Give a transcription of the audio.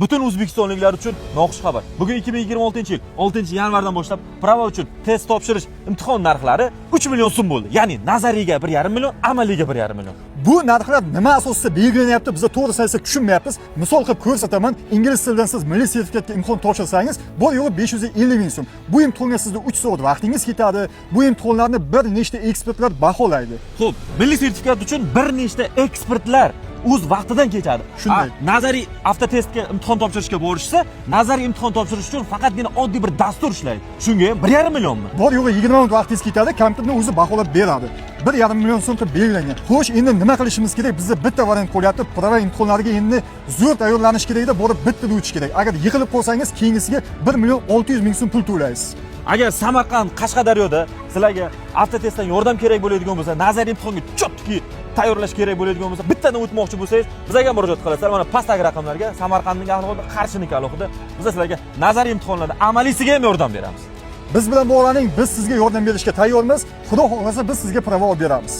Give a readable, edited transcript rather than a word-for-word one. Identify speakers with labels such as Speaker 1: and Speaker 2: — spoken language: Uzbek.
Speaker 1: Butun o'zbekistonliklar uchun noxush xabar. Bugun 2026-yil 6-yanvardan boshlab права uchun test topshirish imtihon narxlari 3 million so'm bo'ldi. Ya'ni nazariyga 1,5 million, amaliyga 1,5 million.
Speaker 2: Bu narxlar nima asosida belgilanyapti, biza to'g'risini aytsak tushunmayapmiz. Misol qilib ko'rsataman, ingliz tilidan siz milliy sertifikatga imtihon topshirsangiz, bor yo'g'i 550 ming so'm. Bu imtihonga sizni 3 soat vaqtingiz ketadi. Bu imtihonlarni bir nechta ekspertlar baholaydi.
Speaker 1: Xo'p, milliy sertifikat uchun bir nechta ekspertlar o'z vaqtidan kechadi.
Speaker 2: Shunday.
Speaker 1: Nazariy avtotestga imtihon topshirishga borishsa, nazariy imtihon topshirish uchun faqatgina oddiy bir dastur ishlaydi. Shunga ham 1,5 millionmi?
Speaker 2: Bor yo'g'i 20 minut vaqtingiz ketadi, kompyuterni o'zi baholab beradi. 1,5 million so'm qilib belgilangan. Xo'sh, endi nima qilishimiz kerak? Bizda bitta variant qolyapti. Права imtihonlariga endi zo'r tayyorlanish kerakda, borib bittada o'tish kerak. Agar yiqilib qolsangiz, keyingisiga 1 million 600 ming so'm pul to'laysiz.
Speaker 1: Agar Samarqand, Qashqadaryoda sizlarga avtotestdan yordam kerak bo'ladigan bo'lsa, nazariy imtihonga чётко tayyorlash kerak bo'ladigan bo'lsa, bittadan o'tmoqchi bo'lsangiz, bizga murojaat qilasizlar. Mana pastdagi raqamlarga. Samarqandniki alohida, Qarshiniki alohida. Biz sizlarga nazariy imtihonlarda amaliysiga ham yordam beramiz.
Speaker 2: Biz bilan bog'laning, biz sizga yordam berishga tayyormiz. Xudo xohlasa, biz sizga права olib beramiz.